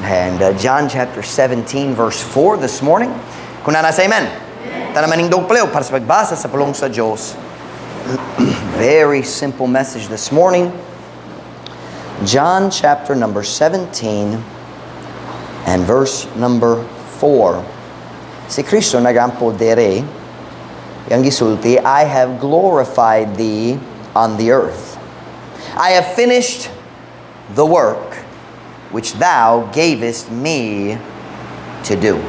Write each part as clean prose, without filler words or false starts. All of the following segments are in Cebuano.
And John chapter 17 verse 4 this morning. Kung naa na, say amen. Tanan manindog palihog para sa pagbasa sa pulong sa Diyos. Very simple message this morning. John chapter number 17 and verse number 4. Si Kristo nagampo diri, iyang gisulti, "I have glorified thee on the earth. I have finished the work which thou gavest me to do.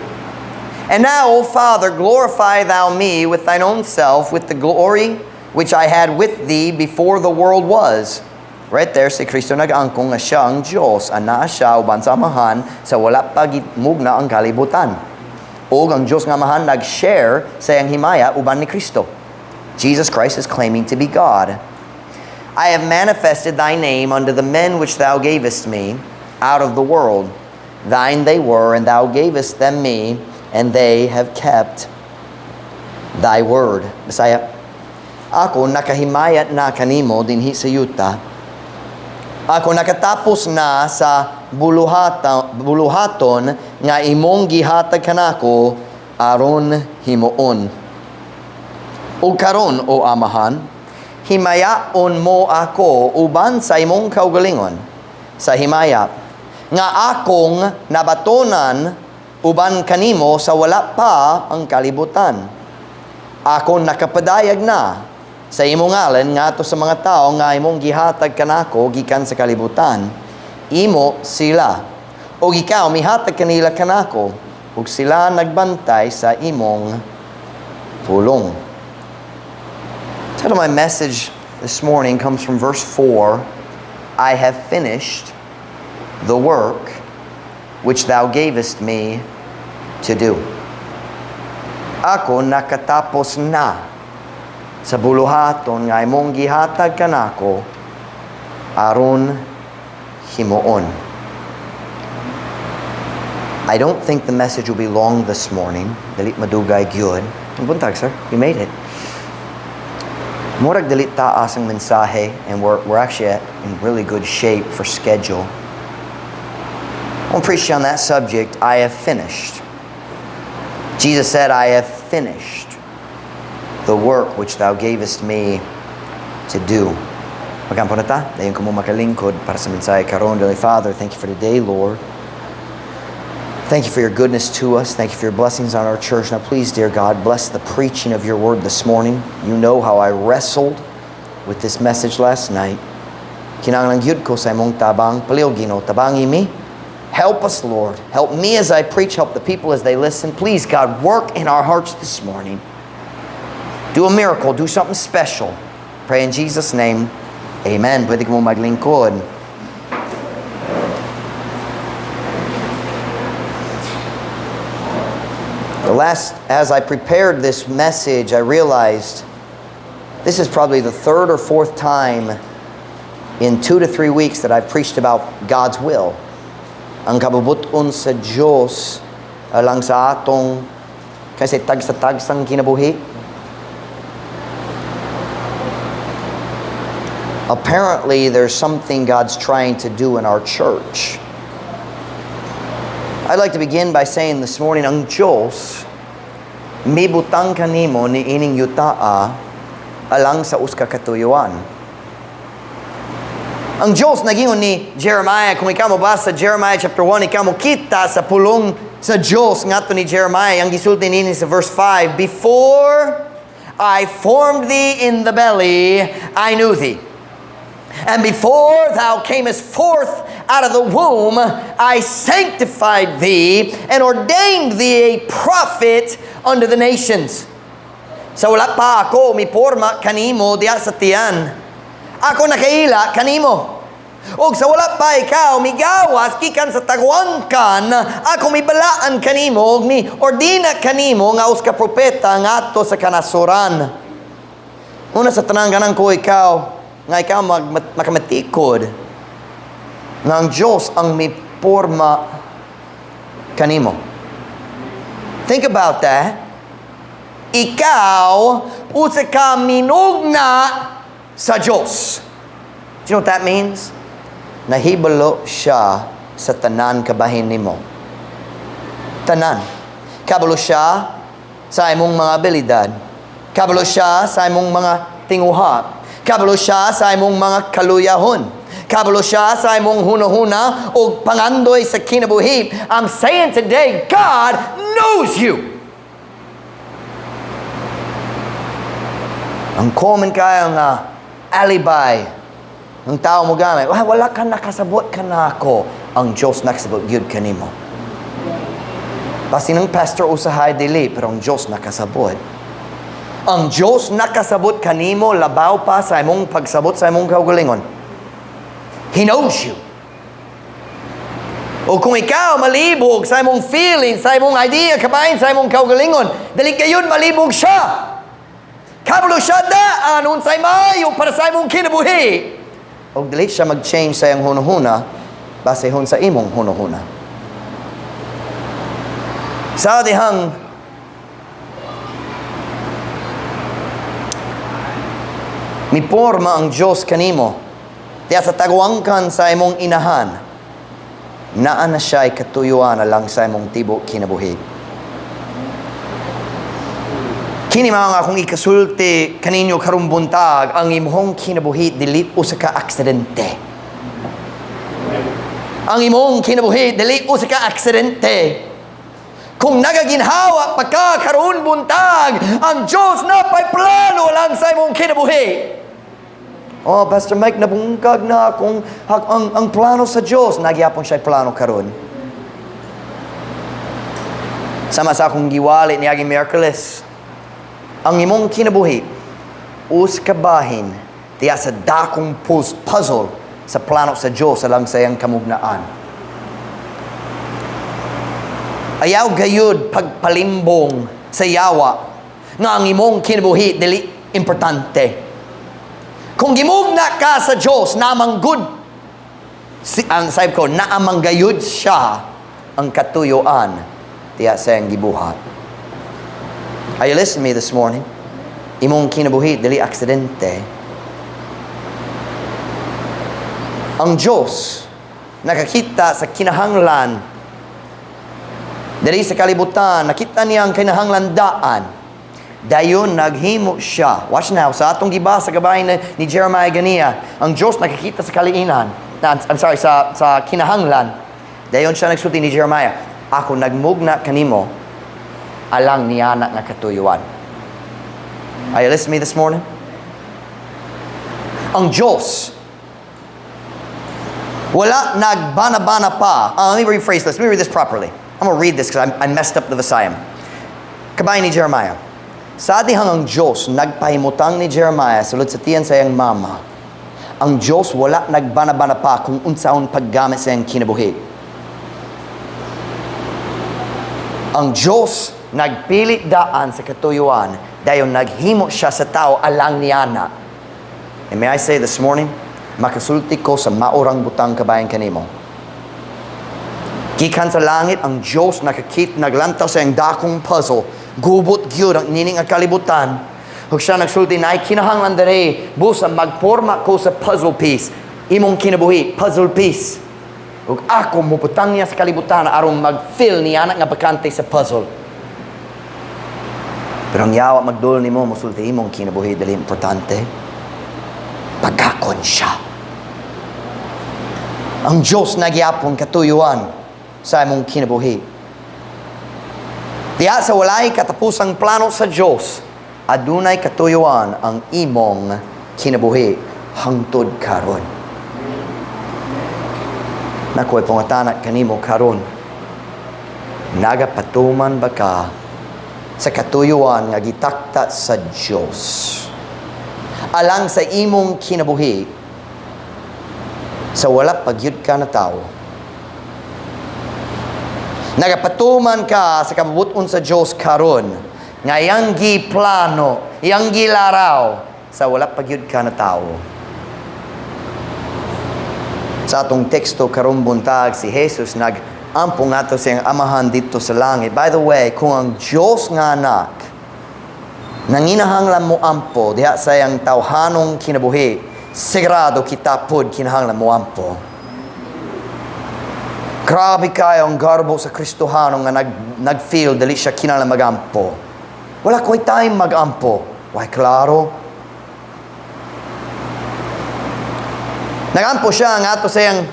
And now, O Father, glorify thou me with thine own self, with the glory which I had with thee before the world was." Right there, si Kristo nag-angkong nga siya ang Diyos, anaa siya uban sa Amahan sa wala pa mugna ang kalibutan. O ang Diyos nga Amahan nag-share sa iyang himaya uban ni Kristo. Jesus Christ is claiming to be God. "I have manifested thy name unto the men which thou gavest me out of the world. Thine they were, and thou gavest them me, and they have kept thy word." Bisaya. Ako nakahimaya na kanimo dinhi sa yuta. Ako nakatapos na sa buluhaton nga imong gihatag kanako aron himuon. Ug karon, O Amahan, himayaon mo ako uban sa imong kaugalingon sa himaya nga akong nabatonan uban kanimo sa wala pa ang kalibutan. Ako nakapadayag na sa imong ngalan ngadto sa mga tao nga imong gihatag kanako gikan sa kalibutan. Imo sila. Ug ikaw mihatag kanila kanako ug sila nagbantay sa imong pulong. Title of my message this morning comes from verse 4. I have finished the work which thou gavest me to do. Ako nakatapos na sa buluhaton nga imong gihatag kanako aron himuon. I don't think the message will be long this morning. Dili madugay gyud. Buntag, sir. You made it. Murag dili taas ang mensahe and we're actually in really good shape for schedule. I want to preach on that subject, I have finished. Jesus said, "I have finished the work which thou gavest me to do." Magampo na ta, dayon kamo makalingkod para sa mensahe karon. Heavenly Father, thank you for today, Lord. Thank you for your goodness to us. Thank you for your blessings on our church. Now, please, dear God, bless the preaching of your word this morning. You know how I wrestled with this message last night. Kinahanglan gyud ko sa imong tabang. Palihog, Ginoo, tabangi mi. Help us, Lord. Help me as I preach. Help the people as they listen. Please, God, work in our hearts this morning. Do a miracle. Do something special. Pray in Jesus' name. Amen. Pwede kamo maglingkod. As I prepared this message, I realized this is probably the third or fourth time in 2 to 3 weeks that I've preached about God's will. Ang kabubut-on sa Diyos alang sa atong kasi tagsa-tagsang kinabuhi. Apparently, there's something God's trying to do in our church. I'd like to begin by saying this morning, ang Diyos mibutang kanimo ni ining yutaa alang sa usa ka katuyuan. Ang Diyos nagingon ni Jeremiah, kung ikaw mobasa Jeremiah chapter 1, ikaw mo kita sa pulong sa Diyos ngadto ni Jeremiah, ang gisulti nini sa verse 5, "Before I formed thee in the belly, I knew thee. And before thou camest forth out of the womb, I sanctified thee and ordained thee a prophet unto the nations." Sa wala pa ako miporma kanimo diya sa tiyan, ako nakaila kanimo. Ug sa wala pa ikaw migawas gikan sa tagwangkan, ako mibalaan kanimo ug mi ordina kanimo nga usa ka propeta ngadto sa kanasuran. Una sa tanan, ganahan ko ikaw nga ikaw makamatikod nga ang Diyos ang miporma kanimo. Think about that. Ikaw usa ka minugna sa Diyos. Do you know what that means? Nahibalo siya sa tanan kabahin nimo. Tanan. Kabalo siya sa imong mga abilidad. Kabalo siya sa imong mga tinguha. Kabalo siya sa imong mga kaluyahon. Kabalo siya sa imong hunahuna o pangandoy sa kinabuhi. I'm saying today, God knows you. Ang common kayo nga alibi ang tao mo gamit, "Ah, wala ka nakasabot ka na ako." Ang Diyos nakasabot gyud kanimo. Basin ang pastor usahay dili, pero ang Diyos nakasabot. Ang Diyos nakasabot kanimo labaw pa sa imong pagsabot sa imong kaugalingon. He knows you. O kung ikaw malibog sa imong feeling, sa imong idea, kabahin sa imong kaugalingon, dili kayon malibog siya. Kabalo siya daan unsay maayo para sa imong kinabuhi. O dili siya mag-change sa iyang hunahuna, basehon sa imong hunahuna. Sa dihang miporma ang Diyos kanimo, diya sa taguangkan sa imong inahan, naa na siya'y katuyuan alang sa imong tibuok kinabuhi. Kini mga akong ikasulti kaninyo karong buntag, ang imong kinabuhi dili usa ka aksidente. Ang imong kinabuhi dili usa ka aksidente. Kung nagaginhawa pa ka karon buntag, ang Diyos na pa'y plano lang sa imong kinabuhi. Oh, Pastor Mike, nabungkag na akong ang plano sa Diyos. Nagyapon siya'y plano karon. Sama sa akong giwali ni aging Miyerkules, ang imong kinabuhi, us kabahin, tiya sa dakong puzzle sa plano sa Diyos alang sa iyang kamugnaan. Ayaw gayud pagpalimbong sa yawa nga ang imong kinabuhi dili importante. Kung gimugna ka sa Diyos, namanggod, si, ang sabi ko, naamang gayud siya ang katuyuan tiya sa iyang gibuhat. Are you listening to me this morning? Imong kinabuhi dili aksidente. Ang Diyos nakakita sa kinahanglan diri sa kalibutan, nakita niya ang kinahanglan daan. Dayon naghimo siya. Watch now, sa atong gibasa gabay ni Jeremiah ganiya, ang Diyos nakakita sa kaliinan. Na, I'm sorry, sa kinahanglan. Dayon siya nagsulti ni Jeremiah, ako nagmugna kanimo alang niana nga katuyuan. Are you listening to me this morning? Ang Diyos wala nagbana-bana pa. Let me rephrase this. Let me read this properly. I'm going to read this because I messed up the Visayan. Kabay ni Jeremiah. Sa dihang ang Diyos nagpahimutang ni Jeremiah sulod sa tiyan sa iyang mama, ang Diyos wala nagbana-bana pa kung unsaon paggamit sa iyang kinabuhi. Ang Diyos nagpilit daan sa katuyuan dayon naghimo siya sa tao alang niana. And may I say this morning, makasulti ko sa maurang butang kabayan kanimo. Gikan sa langit, ang Diyos nakakit, naglantaw sa iyang dakong puzzle. Gubot gyud ang nining ang kalibutan. Ug siya nagsulti, naay kinahanglan dere, busa magporma ko sa puzzle piece. Imong kinabuhi, puzzle piece. Ug ako muputang niya sa kalibutan aron mag-fill niya nga bakante sa puzzle. Pero ang yawa magdul nimo mosulti imong kinabuhi dili importante. Pagkakon siya. Ang Diyos nagyapon katuyuan sa imong kinabuhi. Diya sa walay katapusang plano sa Diyos, adunay katuyuan ang imong kinabuhi hangtod karon. Nakoy pangatana kanimo karon. Nagapatuman ba ka sa katuyuan nga gitakta sa Dios? Alang sa imong kinabuhi, sa wala pagyud ka na tao. Nagapatuman ka sa kabubuton sa Dios karon nga iyang giplano, iyang gilaraw sa wala pagyud ka na tao. Sa atong teksto karong buntag, si Jesus nag-ampo ngadto sa iyang amahan dito sa langit. By the way, kung ang Dios nga anak nanginahanglan mo ampo diha sa iyang tawhanong kinabuhi, sigurado kita pod kinahanglan mo ampo. Grabe kayo ang garbo sa Kristohano nga nag-feel dili siya kinahanglan magampo. Wala ko'y time magampo. Why, klaro. Nagampo siya nga ato sa iyang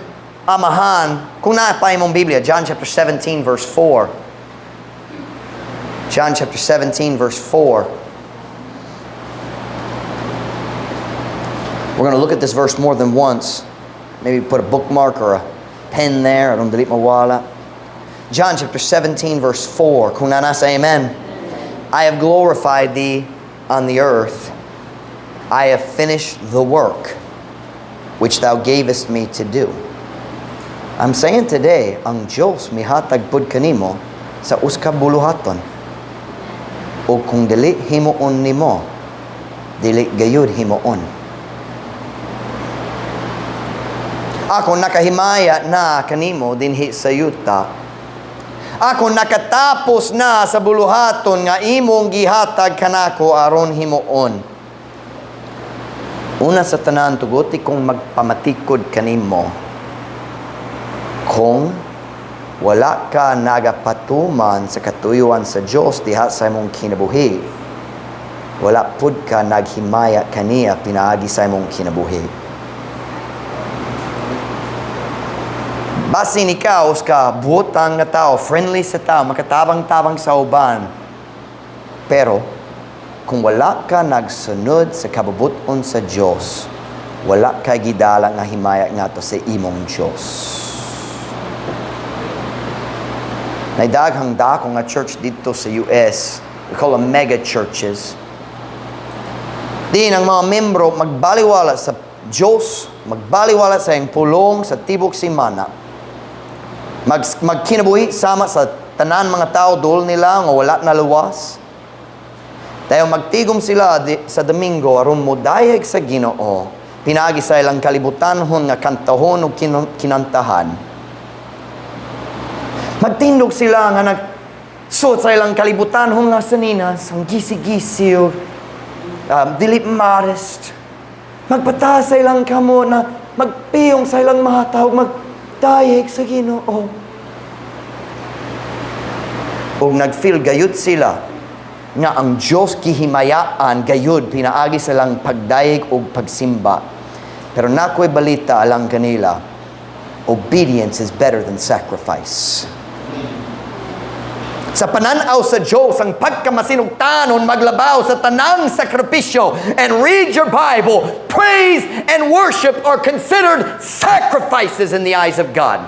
amahan. Kung naa pa imong Biblia, John chapter 17 verse 4. John chapter 17 verse 4. We're going to look at this verse more than once. Maybe put a bookmark or a pen there. Aron dili mawala. John chapter 17 verse 4. Kung naa na, say amen. I have glorified thee on the earth. I have finished the work which thou gavest me to do. I'm saying today, ang Diyos mihatag pud kanimo sa usa ka buluhaton. O kung dili himuon nimo, dili gayud himuon. Ako nakahimaya na kanimo dinhi sa yuta. Ako nakatapos na sa buluhaton nga imong gihatag kanako aron himuon. Una sa tanan, tuguti kong magpamatikod kanimo. Kung wala ka nagapatuman sa katuyuan sa Dios diha sa imong kinabuhi, wala pud ka naghimaya kaniya pinaagi sa imong kinabuhi. Basin ikaw ka butang nga tao, friendly sa tao, makatabang-tabang sa uban. Pero kung wala ka nagsunod sa kabubuton sa Dios, wala ka gidala nga himaya ngadto sa imong Dios. Naidaghang dako nga church dito sa US. We call them mega churches. Din ang mga membro magbaliwala sa Diyos, magbaliwala sa iyang pulong sa tibok simana. Magkinabuhi sama sa tanan mga tao dol nila nga wala na luwas. Dayon magtigom sila sa Domingo aron modayeg sa Ginoo. Pinaagi sa ilang kalibutanhon nga kantahon ug kinantahan. Magtindog sila nga nagsuot sa ilang kalibutan hong nga saninas, ang gisi-gisi o dili modest. Magpataas sa ilang kamo na magpiyong sa ilang mata ug magdayeg sa Ginoo. Ug nag-feel gayud sila nga ang Dios gihimayaan gayud pinaagi sa ilang pagdayeg ug pagsimba. Pero nakoy balita alang kanila, obedience is better than sacrifice. Sa pananaw sa Diyos, ang pagkamasinugtanon maglabaw sa tanang sakripisyo. And read your Bible, praise and worship are considered sacrifices in the eyes of God.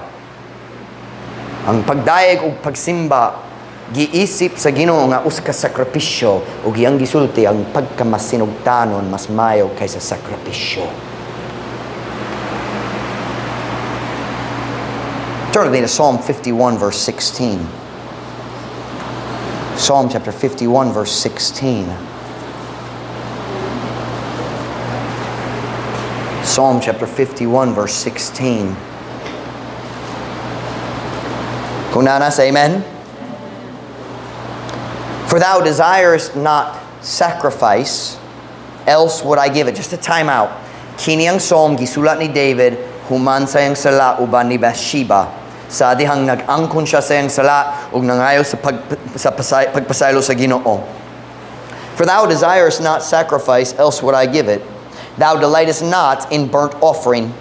Ang pagdayeg ug pagsimba, giisip sa Ginoo nga usa ka sakripisyo ug iyang gisulti ang pagkamasinugtanon mas mayo kaysa sakripisyo. Turn with me to Psalm 51 verse 16. Psalm chapter 51 verse 16. Psalm chapter 51 verse 16. Kung naa na, say amen. For thou desirest not sacrifice, else would I give it. Just a time out. Kini ang psalm gisulat ni David human sa iyang sala uban ni Bathsheba. Sa dihang nag-angkon siya sa iyang sala ug nangayo sa pagpasaylo sa Ginoo. For thou desirest not sacrifice, else would I give it. Thou delightest not in burnt offering.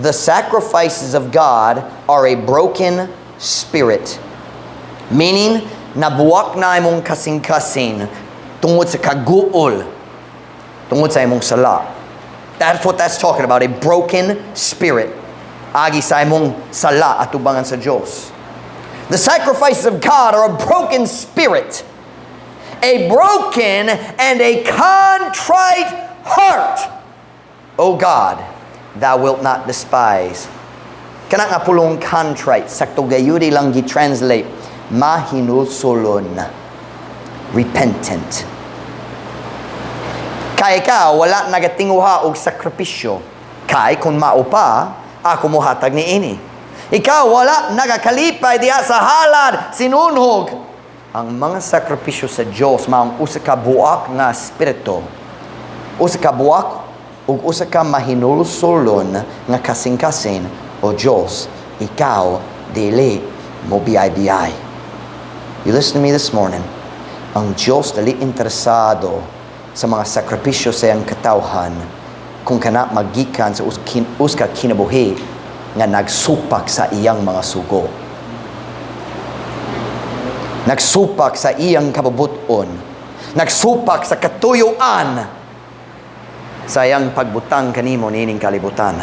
The sacrifices of God are a broken spirit. Meaning, nabuwak na imong kasing-kasing tungod sa kaguol, tungod sa imong sala. That's what that's talking about, a broken spirit. Agi sa imong sala atubangan sa Diyos. The sacrifices of God are a broken spirit, a broken and a contrite heart. O God, thou wilt not despise. Kana nga pulong contrite, sakto gayud lang gi-translate, mahinulsolon, repentant. Kay ka, wala nagatinguha og sakripisyo. Kay kung mao pa, ako mohatag ni ini. Ikaw wala nagakalipay diha sa halad sinunhog. Ang mga sakripisyo sa Dios maong usa ka buak nga espiritu, usa ka buak ug usa ka mahinulsolon nga kasing-kasing. O Dios, ikaw Dili mo biyay-biyay. You listen to me this morning. Ang Diyos dili interesado sa mga sakripisyo sa iyang katawhan kung kana magikan sa usa ka kinabuhi nga nagsupak sa iyang mga sugo. Nagsupak sa iyang kabubuton. Nagsupak sa katuyuan sa iyang pagbutang kanimo niining kalibutan.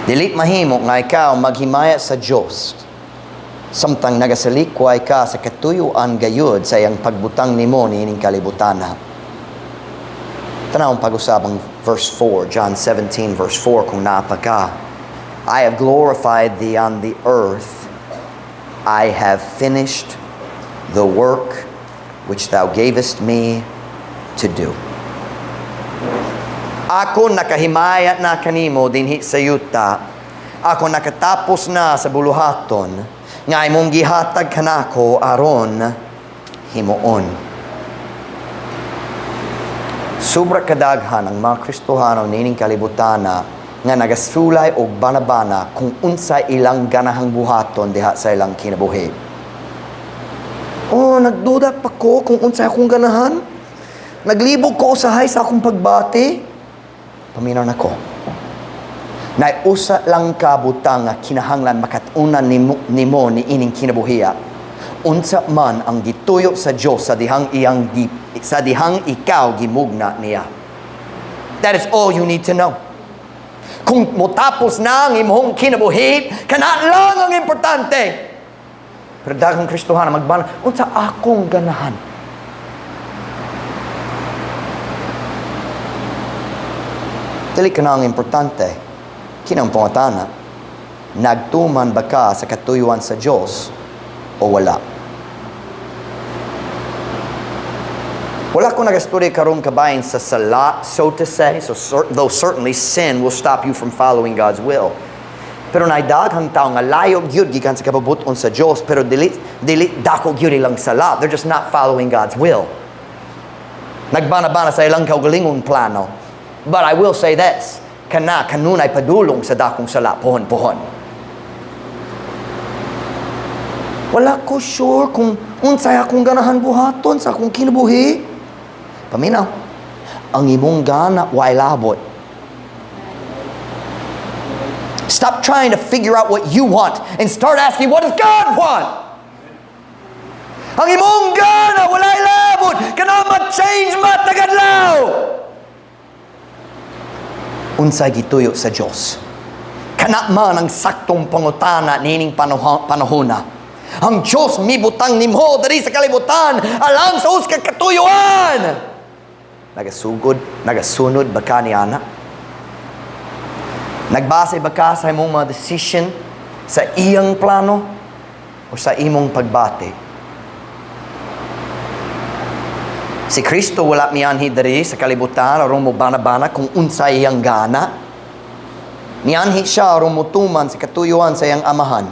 Dili mahimo nga ikaw maghimaya sa Dios samtang nagasalikway ka sa katuyuan gayud sa iyang pagbutang nimo niining kalibutan. Tanawang pag-usab ang verse 4, John 17 verse 4, kung naa pa ka. "I have glorified thee on the earth. I have finished the work which thou gavest me to do." Ako nakahimaya na kanimo dinhi sa yuta. Ako nakatapos na sa buluhaton nga imong gihatag kanako aron himuon. Sobra kadaghan ang mga Kristohano niining kalibutana nga nagasulay og bana-bana kung unsa ilang ganahang buhaton diha sa ilang kinabuhi. "Oh, nagduda pa ko kung unsa akong ganahan. Naglibog ko usahay sa akong pagbati." Paminaw nako. Naay usa lang ka butang nga kinahanglan makat-unan nimo ni ining kinabuhiya. Unsa man ang gituyo sa Dios sa dihang ikaw gimugna niya. That is all you need to know. Kung motapos na ang imong kinabuhi, kana lang ang importante. Pero daghang Kristohano magbana, "Unsa akong ganahan?" Dili kana ang importante. Kini ang pangatana: nagtuman ba ka sa katuyuan sa Diyos o wala? Wala ko nagastorya karon kabahin sa sala, so to say, though certainly sin will stop you from following God's will. Pero naay daghang tao nga layo gyud gikan sa kabubuton sa Dios, pero dili dako gyud ilang sala. They're just not following God's will. Nagbana-bana sa ilang kaugalingon plano. But I will say this, kana kanunay padulong sa dakong sala pohon-pohon. "Wala ko sure kung unsay akong ganahan buhaton sa akong kinabuhi." Paminaw, ang imong gana way labot. Stop trying to figure out what you want and start asking, "What does God want?" Ang imong gana walay labot. Kana ma-change matag adlaw. Unsay gituyo sa Dios? Kana man ang saktong pangutana niining panahona. Ang Dios mibutang nimo diri sa kalibutan alang sa usa ka katuyuan. Nagasugod, nagasunod ba ka niana? Nagbase ba ka sa imong mga decision sa iyang plano o sa imong pagbati? Si Kristo wala mianhi diri sa kalibutan aron mo bana-bana kung unsay iyang gana. Nianhi siya aron motuman sa katuyuan sa iyang amahan.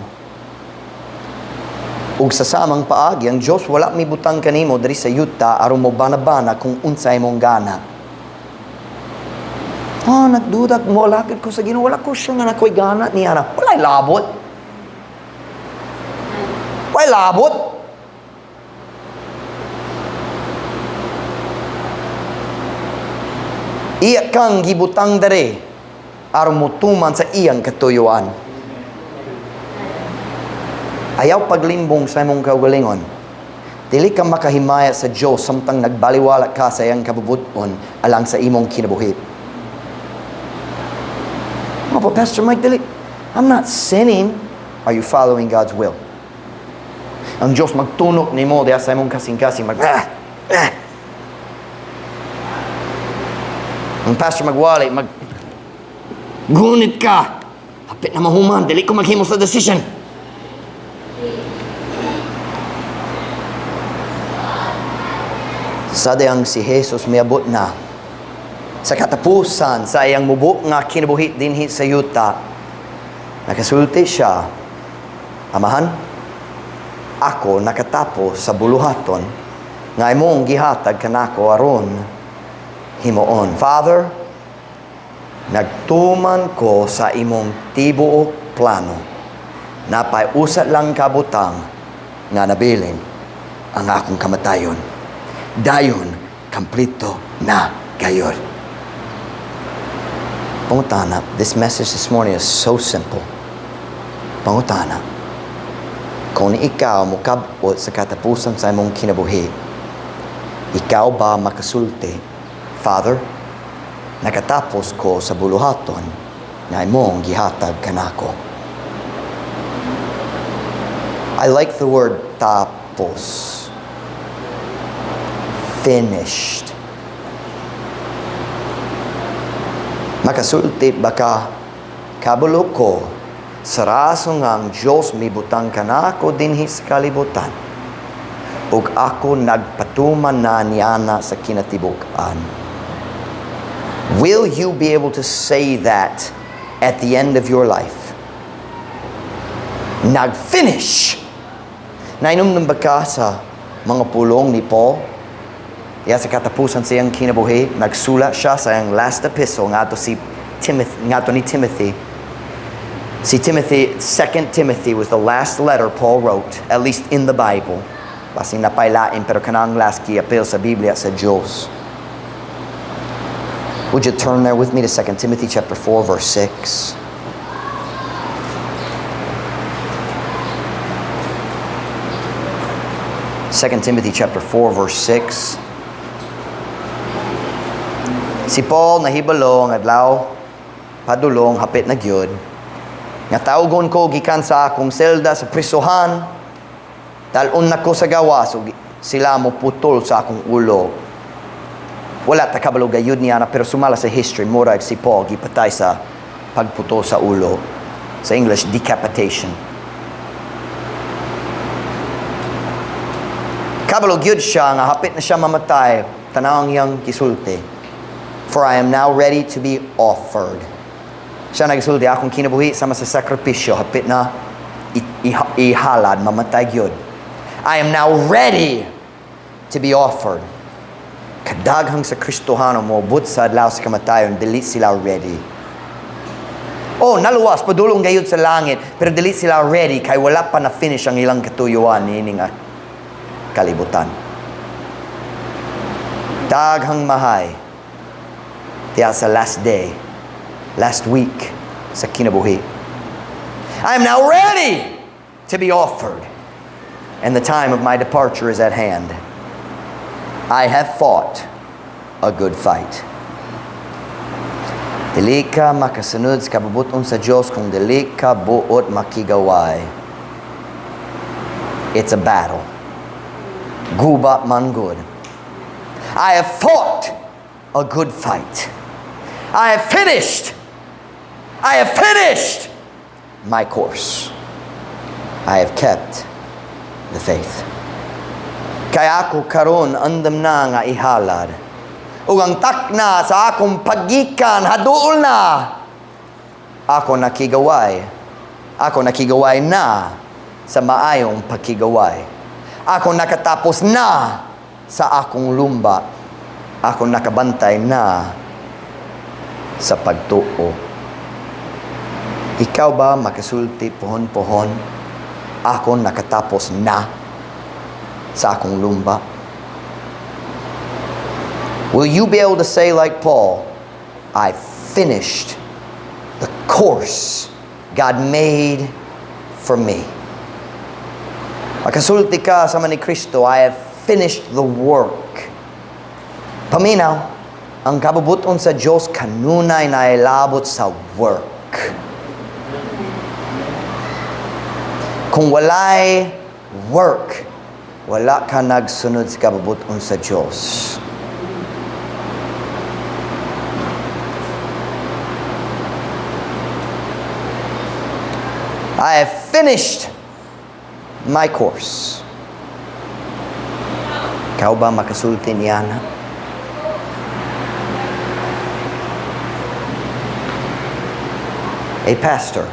Ug sa samang paagi, ang Dios wala mibutang kanimo diri sa yuta aron mo bana-bana kung unsay imong gana. "Oh, nagdudak mo, lakad ko sa Ginoo, wala ko siya nga nakoy gana niya na." Walay labot. Walay labot. Iya kang gibutang dere aron motuman sa iyang katuyuan. Ayaw paglimbong sa imong kaugalingon. Dili ka makahimaya sa Dios samtang nagbaliwala ka sa iyang kabubuton alang sa imong kinabuhi. "Oh, but Pastor Mike, dili, I'm not sinning." Are you following God's will? Ang Diyos magtunok nimo diha sa imong kasing-kasing, mag, ah, ah. Ang pastor magwali, mag, gunit ka. Hapit na mahuman, dili ko maghimo sa decision. Sa dihang si Jesus miabot na sa katapusan sa iyang mubo nga kinabuhi dinhi sa yuta, nakasulti siya, "Amahan, ako nakatapos sa buluhaton nga imong gihatag kanako aron himuon. Father, nagtuman ko sa imong tibuok plano. Napay usa lang ka butang nga nabilin, ang akong kamatayon. Dayon, kompleto na gayod. Pangutana, this message this morning is so simple. Pangutana, kung ikaw mokab-ot sa katapusan sa imong kinabuhi, ikaw ba makasulti, "Father, nakatapos ko sa buluhaton na imong gihatag kanako"? I like the word "tapos." Finished. Makasulti ba ka, "Kabalo ko, sa rason nga ang Diyos mibutang kanako dinhi sa kalibutan, ug ako nagpatuman na niana sa kinatibuk-an"? Will you be able to say that at the end of your life? Nag-finish! Nahinumdom ba ka sa mga pulong ni Paul? Iya sa katapusan sa iyang kinabuhi, nagsulat siya sa iyang last epistle ngadto si Timothy, ngadto ni Timothy. Si Timothy, 2 Timothy was the last letter Paul wrote, at least in the Bible. Basin napay lain, pero kanang last giapil sa Biblia sa Diyos. Would you turn there with me to 2 Timothy chapter 4 verse 6? 2 Timothy chapter 4 verse 6. Si Paul nahibalo ang adlaw padulong hapit na gyud. Nga tawgon ko gikan sa akong selda sa prisohan, dal-on nako sa gawas ug sila mo putol sa akong ulo. Wala ta kabalo gayud niya na, pero sumala sa history, murag si Paul gipatay sa pagputol sa ulo. Sa English, decapitation. Kabalo gyud siya nga hapit na siya mamatay, tanaw ang iyang gisulti. "For I am now ready to be offered." Siya nagsulti, akong kinabuhi sama sa sakripisyo, hapit na ihalad, mamatay gyud. I am now ready to be offered. Kadaghang sa Kristohano moabot sa adlaw sa kamatayon, dili sila ready. Oh, naluwas, padulong gayud sa langit, pero dili sila ready kay wala pa na finish ang ilang katuyuan niining kalibutan. Daghang mahay diya sa last day, last week sa kinabuhi. I am now ready to be offered, and the time of my departure is at hand. I have fought a good fight. Dili ka makasunod sa kabubuton sa Diyos kung dili ka buot makigaway. It's a battle. Guba man gud. I have fought a good fight. I have finished. I have finished my course. I have kept the faith. Kaya ako karon andam na nga ihalad. Ug ang takna sa akong paggikan haduol na. Ako nakigaway. Ako nakigaway na sa maayong pagkigaway. Ako nakatapos na sa akong lumba. Ako nakabantay na sa pagtuo. Ikaw ba makasulti pohon-pohon, "Ako nakatapos na sa akong lumba"? Will you be able to say like Paul, "I finished the course God made for me"? Makasulti ka sama ni Kristo, "I have finished the work." Paminaw, ang kabubuton sa Diyos kanunay nailabot sa work. Kung walay work, wala ka nagsunod sa kabubuton sa Diyos. I have finished my course. Ikaw ba makasulti niya? A pastor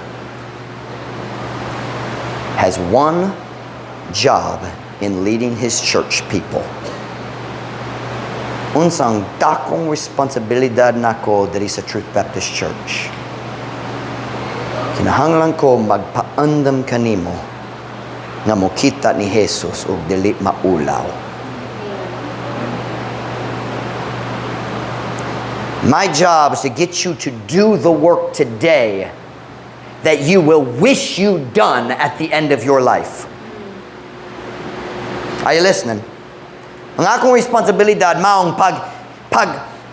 has one job in leading his church people. Unsang dakong responsibilidad nako diri sa Truth Baptist Church? Kinahanglan ko magpaandam kanimo nga mokita ni Jesus ug dili maulaw. My job is to get you to do the work today that you will wish you'd done at the end of your life. Are you listening? Ang akong responsibilidad maong pag,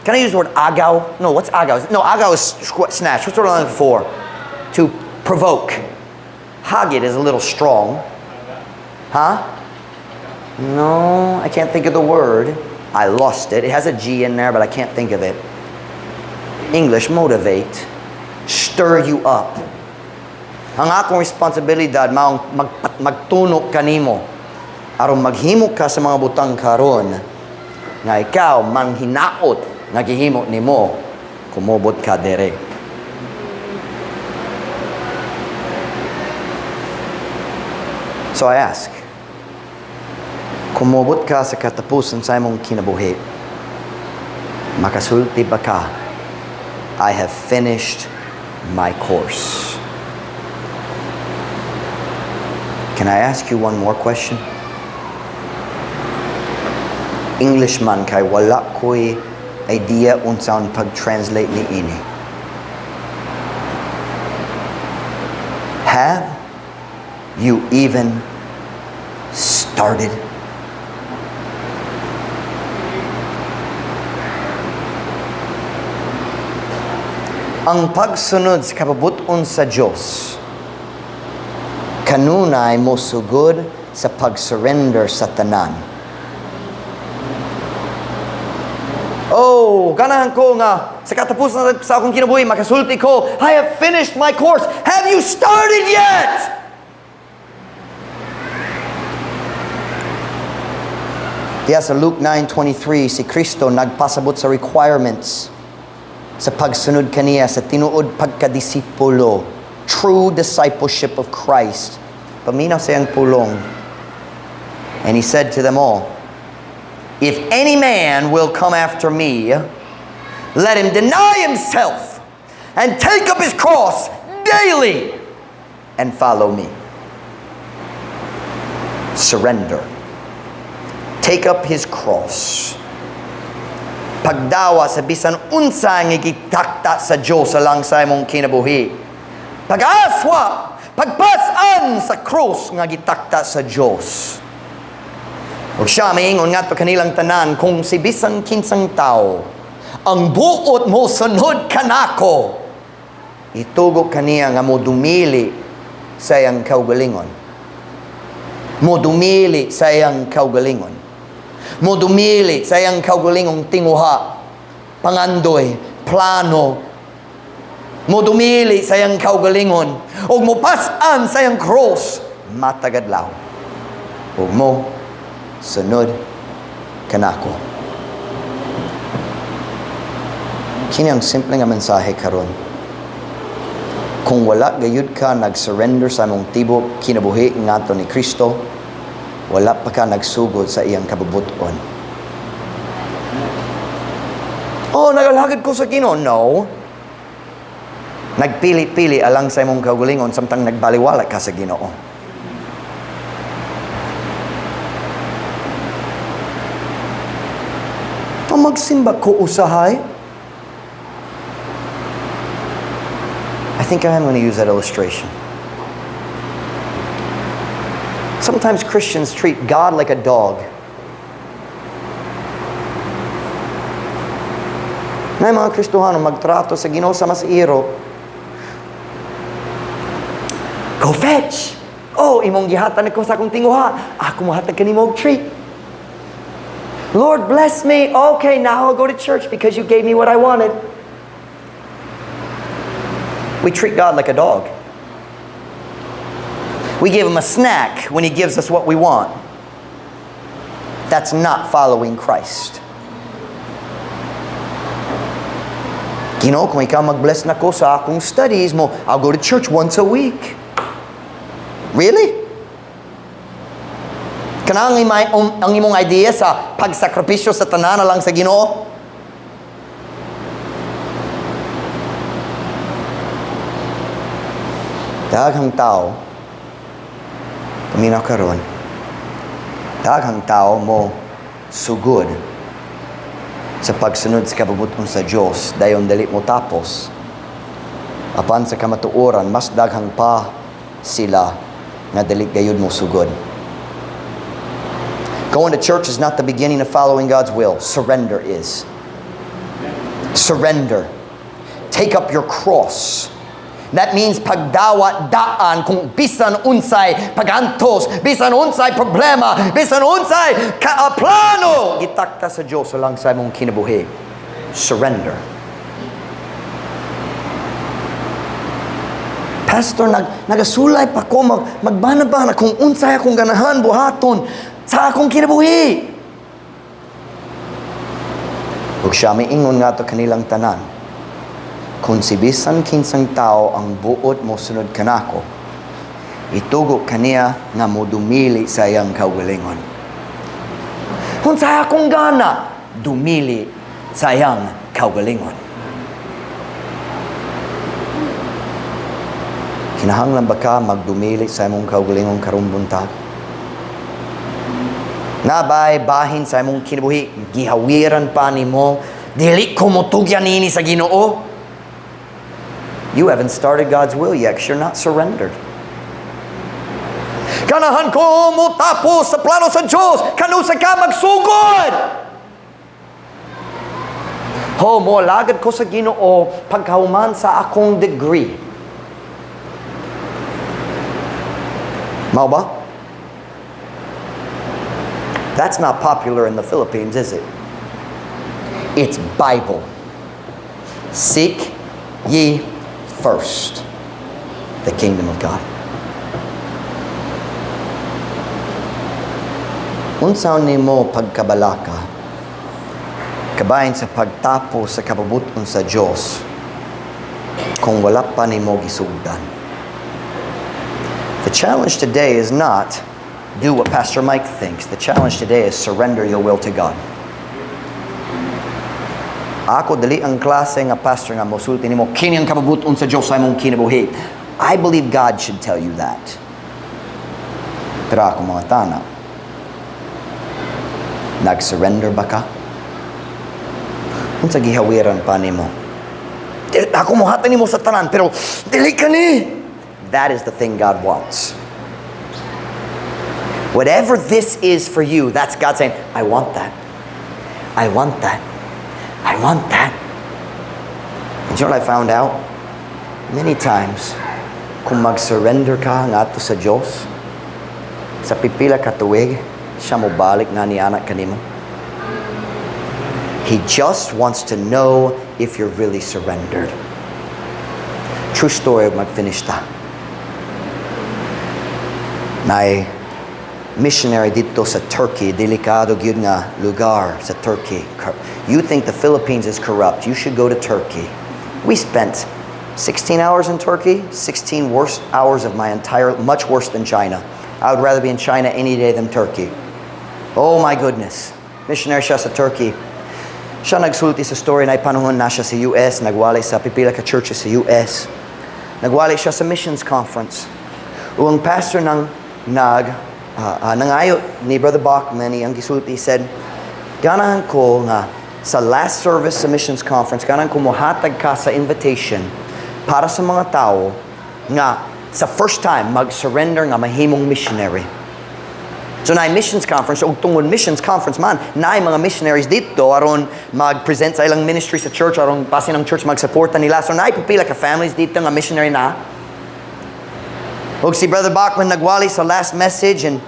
can I use the word agaw? No, what's agaw? No, agaw is snatch. What's the word I'm looking for? To provoke. Hagit is a little strong. Huh? No, I can't think of the word. I lost it. It has a G in there, but I can't think of it. English, motivate. Stir you up. Ang akong responsibilidad maong magtunok kanimo aron maghimo ka sa mga butang karon nga ikaw manghinaot nga gihimo nimo kumubot ka dere. So I ask, kumubot ka sa katapusan sa imong kinabuhi, makasulti ba ka, "I have finished my course"? Can I ask you one more question? English man kay wala ko'y idea unsaon pag-translate ni ini. Have you even started? Ang pagsunod sa kabubut-on sa Diyos kanunay mo sugod sa pag-surrender sa tanan. Oh, ganahan ko nga sa katapusan sa akong kinabuhi, makasulti ko, "I have finished my course." Have you started yet? Diya sa Luke 9:23, si Kristo nagpasabot sa requirements sa pagsunod kaniya sa tinuod pagkadisipulo, true discipleship of Christ. Paminaw sa iyang pulong. And he said to them all, "If any man will come after me, let him deny himself and take up his cross daily and follow me." Surrender. Take up his cross. Pagdawa sa bisan unsa nga gitakta sa Dios alang sa imong kinabuhi. Pag-aswa, pagpas-an sa krus nga gitakta sa Dios. Ug siya miingon ngadto kanilang tanan, "Kung si bisan kinsang tao ang buot mo sunod kanako, itugo kaniya nga modumili sa iyang kaugalingon. Modumili sa iyang kaugalingon. Modumili sa iyang kaugalingong tinguha, pangandoy, plano. Modumili sa iyang kaugalingon ug mopas-an sa iyang cross matag adlaw ug mo sunod kanako." Kini ang simple nga mensahe karon. Kung wala gayud ka nag-surrender sa imong tibok kinabuhi ngadto ni Kristo, wala pa ka nagsugod sa iyang kabubut-on. "Oh, nagalagad ko sa Ginoo." No. Nagpili-pili alang sa imong kaugalingon samtang nagbaliwala ka sa Ginoo. Oh, magsimba ko usahay. I think I am going to use that illustration. Sometimes Christians treat God like a dog. May mga Kristohano magtrato sa Ginoo sama sa iro. "Go fetch! Oh, imong gihatag ko sa akong tinguha. Ako mohatag kanimo og treat. Lord, bless me. Okay, now I'll go to church because you gave me what I wanted." We treat God like a dog. We give him a snack when he gives us what we want. That's not following Christ. "Ginoo, kung ikaw mag-bless nako sa akong studies mo, I'll go to church once a week." Really? Kana ang imong idea sa pagsakripisyo sa tanan lang sa Ginoo? Daghang tao, paminaw karon, daghang tao mo sugod sa pagsunod sa kabubut-on sa Diyos, dayon dili mo tapos. Apan sa kamatuoran, mas daghang pa sila nga dili gayud mo sugod. Going to church is not the beginning of following God's will. Surrender is. Surrender. Take up your cross. That means pagdawat daan kung bisan unsay pagantos, bisan unsay problema, bisan unsay plano gitakda sa Diyos alang sa imong kinabuhi. Surrender. Pastor, nagasulay pa ko, magbana-bana kung unsay akong ganahan buhaton sa akong kinabuhi. Ug siya miingon ngadto kanilang tanan, "Kung si bisan kinsang tao ang buot mo sunod kanako, itugo kaniya nga modumili sa iyang kaugalingon." Kung sa akong gana, dumili sa iyang kaugalingon. Kinahanglan ba ka magdumili sa imong kaugalingon karong buntag? Nabay bahin sa imong kinabuhi, gihawiran pa nimo, dili ko motugyan nini sa Ginoo. You haven't started God's will yet 'cause you're not surrendered. Ganahan ko mo tapos sa plano sa Diyos, kanusa ka magsugod. Ho, mo alagad ko sa Ginoo pagkahuman sa akong degree. Mao ba? That's not popular in the Philippines, is it? It's Bible. Seek ye first the kingdom of God. Unsaon nimo pagkabalaka kabahin sa pagtapos sa kabubut-on sa Dios kung wala pa nimo gisugdan? The challenge today is not do what Pastor Mike thinks. The challenge today is surrender your will to God. Ako dili ang klase nga pastor nga mosulti nimo kini ang kabubut-on sa Dios sa imong kinabuhi. I believe God should tell you that. Pero ako mga tana, nag-surrender ba ka? Unsa gihawiran pa nimo? Ako mohatag nimo sa tanan, pero dili ka ni. That is the thing God wants. Whatever this is for you, that's God saying, "I want that. I want that. I want that." And you know what I found out? Many times, kung mag-surrender ka ngadto sa Diyos, sa pipila ka tuig, siya mo balik nga ni anak kanimo. He just wants to know if you're really surrendered. True story, mag-finish ta. Nay missionary dito sa Turkey, delikado gyud nga lugar sa Turkey. You think the Philippines is corrupt, you should go to Turkey. We spent 16 hours in Turkey, 16 worst hours of my entire, much worse than China. I would rather be in China any day than Turkey. Oh my goodness. Missionary siya sa Turkey. Siya nagsulti sa story na panahon na siya sa US, nagwali sa pipila ka churches sa US. Nagwali siya sa missions conference. Ug ang pastor nang nangayo ni Brother Bachman, iyang gisulti, said, "Ganahan ko nga sa last service sa missions conference, ganahan ko mohatag ka sa invitation para sa mga tao nga sa first time mag-surrender nga mahimong missionary." So naay missions conference, ug tungod missions conference man, naay mga missionaries dito aron mag-present sa ilang ministry sa church, aron basin ang church mag-suporta nila. So naay pipila ka families dito nga missionary na. Ug si Brother Bachman nagwali sa last message and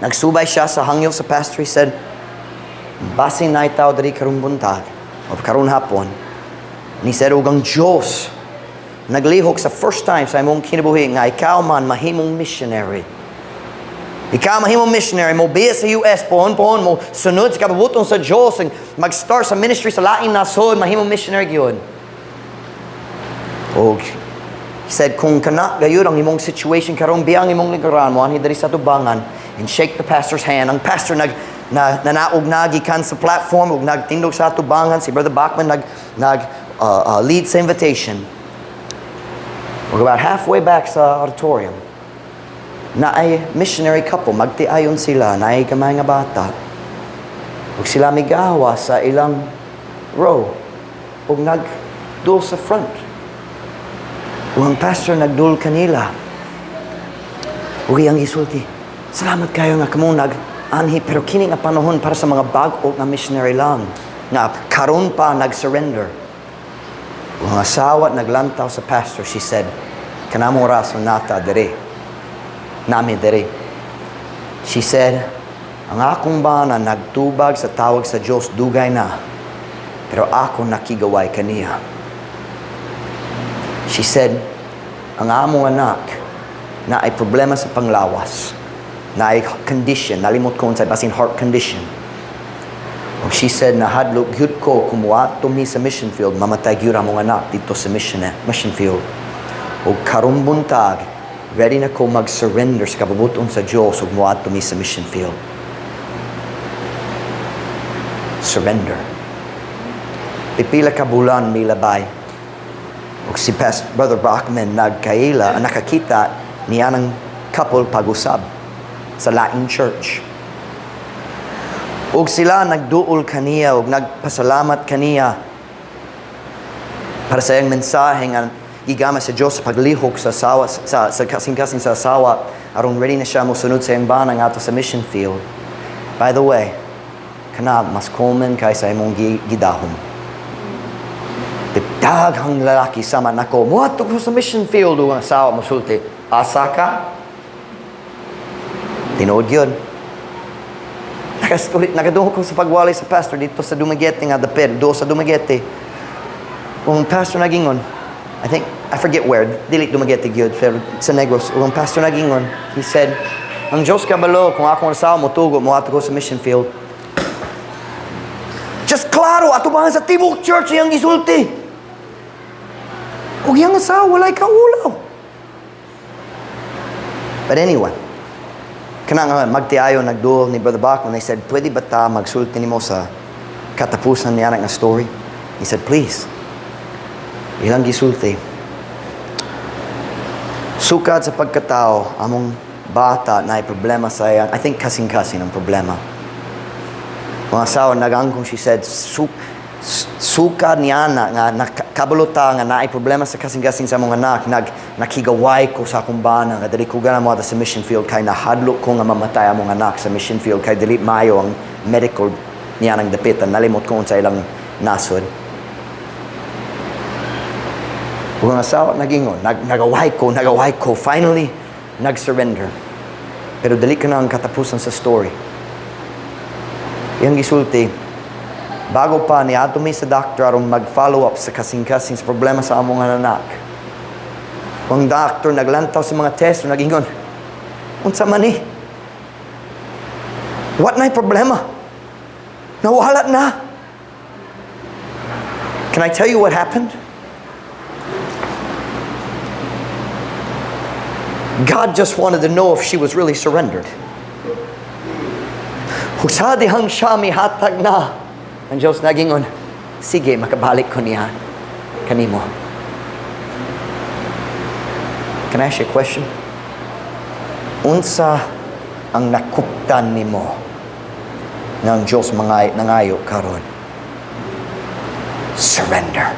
nagsubay siya sa hangyo sa pastor. He said, "Basin naay tao diri karong buntag o karon hapon." And he said, "Ug ang Diyos naglihok sa first time sa imong kinabuhi nga ikaw man mahimong missionary. Ikaw mahimong missionary, mo biya sa US, pohon-pohon mo sunod sa kabubuton sa Diyos, and mag-start sa ministry sa laing nasod, mahimong missionary gyud." Og he said, "Kung kana gayud ang imong situation karon, biya ang imong lingkuran mo anhi diri sa tubangan and shake the pastor's hand." Ang pastor nag na nanaog na gikan sa platform ug nagtindog sa tubangan. Si Brother Bachman nag lead sa invitation. We're about halfway back sa auditorium. Naay missionary couple, magtiayon sila, naay gamay nga bata. Ug sila migawa sa ilang row ug nagdul sa front. Ug ang pastor nagdul kanila. Ug iyang gisulti, "Salamat kayo nga kamo nag anhi, pero kini nga panahon para sa mga bag-o nga missionary lang nga karon pa nag-surrender." Ug ang asawa naglantaw sa pastor, she said, "Kanamo rason nata dere. Nami dere." She said, "Ang akong bana nagtubag sa tawag sa Diyos dugay na, pero ako nakigaway kaniya." She said, "Ang among anak naay problema sa panglawas, naay condition, nalimot ko unsay, basin heart condition." Oh, she said, "Nahadlok gyud ko kung muadto mi sa mission field, mamatay gyud among anak dito sa mission field. O karong buntag, ready na ko mag-surrender sa kabubut-on sa Diyos ug muadto mi sa mission field." Surrender. Pipila ka bulan milabay. Ug si Past Brother Brockman nagkaila, nakakita niya ng couple pag-usab sa laing church. Ug sila nagduol kaniya ug nagpasalamat kaniya para sa iyang mensahe nga gigamit sa Diyos sa paglihok sa asawa sa kasing-kasing sa asawa aron ready na siya mosunod sa iyang bana ngadto sa mission field. By the way, kana mas common kaysa imong gidahom. Daghang lalaki sama nako, "Muadto ko sa mission field," ug ang asawa mosulti, "Asa ka?" Tinuod yun. Nakastulit, nakadungog ko sa pagwali sa pastor dito sa Dumaguete nga dapit, do sa Dumaguete. Kung pastor nagingon, I think, I forget where, dili Dumaguete gyud, pero sa Negros, kung pastor nagingon, he said, "Ang Diyos kabalo, kung akong asawa motugo, moadto ko sa mission field." Just klaro, ato ba sa tibok church iyang gisulti. Ug iyang asawa walay kaulaw. But anyway, kana nga magtiayo nagduol ni Brother Bachman, they said, "Pwede ba ta magsulti nimo sa katapusan niya nga story?" He said, "Please." Ilang gisulti, "Sukad sa pagkatao, among bata naay problema sa iyang, I think kasing-kasing ang problema." Mga asawa nagangkong, she said, "Sukad niya na nga nakabalota nga naay problema sa kasing-kasing sa among anak, nakigaway ko sa akong bana nga dili ko gana mo sa mission field kay nahadlok ko nga mamatay among anak sa mission field kay dili maayo ang medical niya nang dapitan." Nalimot ko sa ilang nasod. Ug ang asawa nagingon, "Nagaway ko, nagaway ko." Finally, nag-surrender. Pero dili ka na ang katapusan sa story. Iyang gisulti, "Bago pa ni mi sa doctor aron mag-follow up sa kasing-kasing sa problema sa among anak. Ang doctor naglantaw sa mga test, nagingon, 'Unsa man ni? What na problema? Nawala na.'" Can I tell you what happened? God just wanted to know if she was really surrendered. Sa dihang siya mihatag na, ang Diyos nagingon, "Sige, makabalik ko niya kanimo." Can I ask you a question? Unsa ang nakuptan nimo ng Diyos mga nangayo karon? Surrender.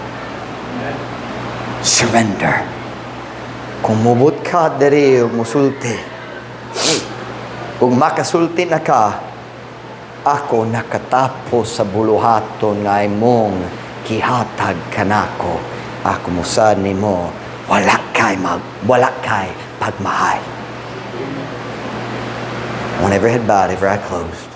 Surrender. Kung mubot ka diri ug musulti, ug makasulti na ka, "Ako nakatapos sa buluhaton nga imong gihatag kanako. Ako musad nimo, wala kay pagmahay." Want every head bowed, every eye closed.